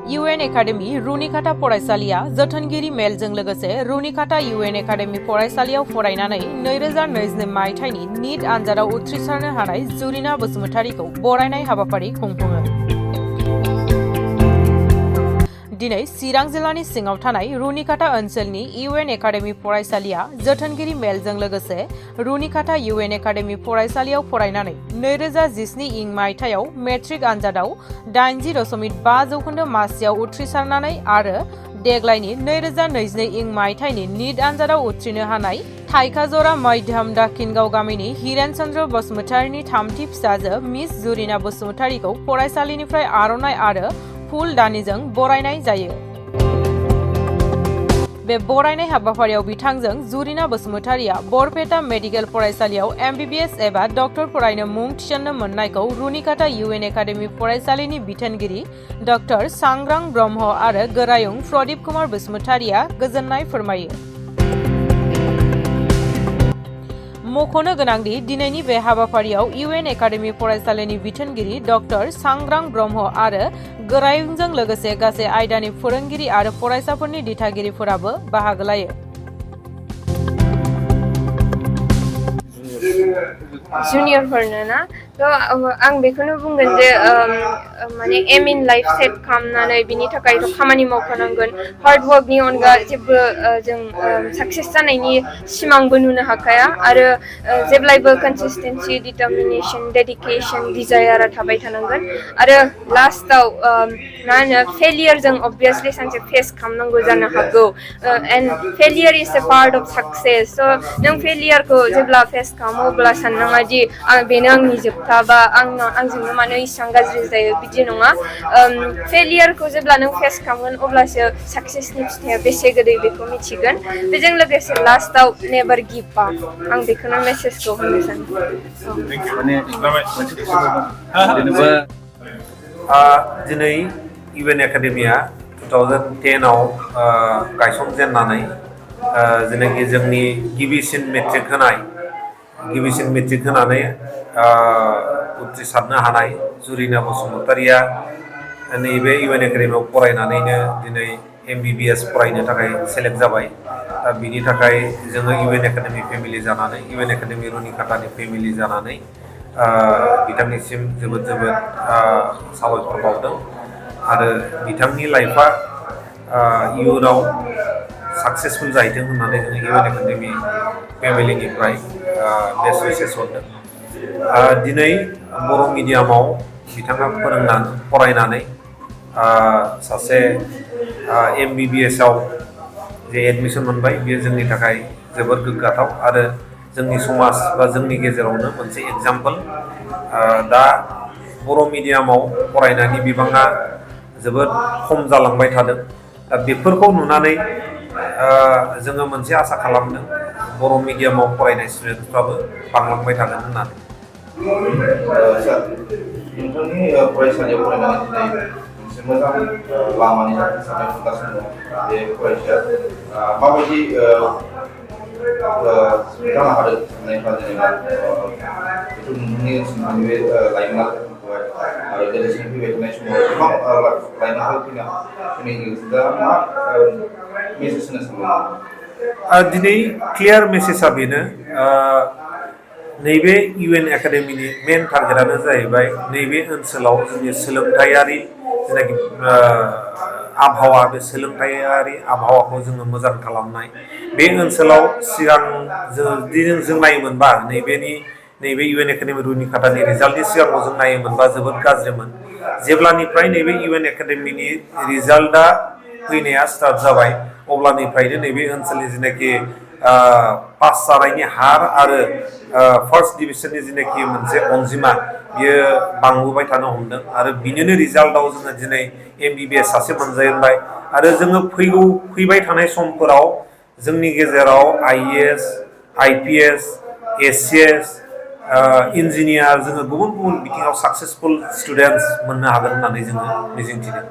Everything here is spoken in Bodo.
UN एकाडेमी रुनिकाटा फरायसालिया जोथोनगिरि मेलजों लोगोसे रुनिकाटा UN एकाडेमी फरायसालियाव फरायनानै 2022 मायथाइनि नीट आनजादाव उथ्रिसारनो हानाय जुरिना बसुमतारीखौ बरायनाय हाबाफारि खुंफुङो। दिनै चिरां जिल्लानि सिङाव थानाय रुनिकाटा ओनसोलनि UN एकाडेमी फरायसालिया जोथोनगिरि मेलजों लोगोसे रुनिकाटा UN एकाडेमी फरायसालियाव फरायनानै 2017 मायथाइयाव मेट्रिक आनजादाव 80.5% मासियाव उथ्रिसारनानै आरो देग्लायनि 2022 मायथाइनि नीट आनजादाव उथ्रिनो हानाय थाइखाजरा मध्यम दाखिनगाव गामिनि हिरेन चन्द्र बसुमतारीनि थामथि फिसाजो मिस जुरिना बसुमतारीखौ फरायसालिनिफ्राय आर'नाइ आरो फुल दानिजों बरायनाय जायो। बे बरायनाय हाबाफारियाव बिथांजों जुरिना बसुमतारीया बरपेटा मेडिकेल फरायसालियाव MBBS एबा डक्टर फरायनो मुं थिसननो मोननायखौ रुनिकाटा UN एकाडेमी फरायसालिनि बिथोनगिरि डक्टर सांग्रां ब्रह्म आरो गोरायुं प्रदीप कुमार बसुमतारीया गोजोननाय फोरमायो। मख'नो गोनांदि दिनैनि बे हाबाफारियाव UN एकाडेमी फरायसालिनि बिथोनगिरि डक्टर सांग्रां ब्रह्म आरो गोरायुंजों लोगोसे गासै आयदानि फोरोंगिरि आरो फरायसाफोरनि दिथागिरिफोराबो बाहागो लायो। जुनियरफोरनो ना आं बेखौनो बुंगोन जे माने एम इन लाइफ सेट खालामनानै बिनि थाखाय खामानि मावखानांगोन। हार्ड वर्कनि अनगा जेबो जों साक्सेस जानायनि सिमांबो नुनो हाखाया आरो जेब्लायबो कनसिस्टेन्सि डिटारमिनेशन डेडिकेशन डिजायारा थाबाय थानांगोन आरो लास्टाव मा होनो फेलियरजों अबभियासलि सानसे फेस खालामनांगौ जानो हागौ and failure is a part of success. स' नों फेलियरखौ जेब्ला फेस खालामो अब्ला साननाङा दि बेनो आंनि जोबथा बा आंजोंनो मानो इसेबां गाज्रि जायो बिदि नङा। फेलियरखौ जेब्ला नों फेस खालामगोन अब्लासो साक्सेसनि फिथाइया बेसे गोदै बेखौ मिथिगोन। बेजों लोगोसे लास्टाव नेभार गिभ आप आं बेखौनो मेसेजखौ होनो सानो। दिनै UN एकाडेमिया 2010 आव गायसनजेननानै जेनाखि जोंनि गिबिसिन मेट्रिक होनानै उथ्रिसारनो हानाय जुरिना बसुमतारीया नैबे UN एकाडेमियाव फरायनानैनो दिनै MBBS फरायनो थाखाय सेलेक्ट जाबाय। दा बिनि थाखाय जोङो UN एकाडेमि फेमिलि जानानै UN एकाडेमि रुनिकाटानि फेमिलि जानानै बिथांनिसिम जोबोद साबायखर बावदों आरो बिथांनि लाइफआ इयुनाव साक्सेसफुल जाहैथों होननानै जोङो UN एकाडेमि फेमिलिनिफ्राय बेस्ट उइसेस हरदों। दिनै बर' मिडियामाव बिथाङा फरायनानै सासे MBBS आव जे एडमिसन मोनबाय बेयो जोंनि थाखाय जोबोद गोग्गाथाव आरो जोंनि समाज बा जोंनि गेजेरावनो मोनसे एग्जाम्पल। दा बर' मिडियामाव फरायनायनि बिबाङा जोबोद खम जालांबाय थादों। दा बेफोरखौ नुनानै जोङो मोनसे आसा खालामदों बर' मिडियामाव फरायनाय स्टुडेन्टफ्राबो बांलांबाय थागोन होननानै। नोंथांनि फरायसालियाव फरायनानै दिनै मोनसे मोजां लामानि थाखाय सानगासिनो दं बे फरायसाया माबायदि जानो हादों साननायफ्रा जेनेबा बेखौ नोंथांनि ओनसोलनि बे लाइमोन आरो गोदोसिम फैबाय थानाय समाव गोबां लाइमोनफोर फैनायनि दा मा मेसेज होनो सानदों? दिनै क्लियार मेसेजआ बेनो नैबे UN एकाडेमिनि मेन टारगेटआनो जाहैबाय नैबे ओनसोलाव जोंनि सोलोंथायारि जेनाखि आबहावा बे सोलोंथायारि आबहावाखौ जोङो मोजां खालामनाय। बे ओनसोलाव सिगां जों नायोमोनबा नैबे UN एकाडेमि रुनिकाटानि रिजाल्टनि सिगाङाव जों नायोमोनबा जोबोद गाज्रिमोन। जेब्लानिफ्राय नैबे UN एकाडेमिनि रिजाल्टआ फैनाया स्टार्ट जाबाय अब्लानिफ्रायनो नैबे ओनसोलनि जेनाखि पास जानायनि हार आरो फार्स्ट डिभिजननि जेनाखि मोनसे अनजिमा बियो बांबोबाय थानो हमदों आरो बिनिनो रिजाल्टआव जोङो दिनै MBBS सासे मोनजेनबाय आरो जोङो फैबाय थानाय समफोराव जोंनि गेजेराव IAS, IPS, ACS, इन्जिनियार जोङो गुबुन गुबुन बिथिङाव साक्सेसफुल स्टुडेन्टस मोननो हागोन होननानै जोङो मिजिंथिदों।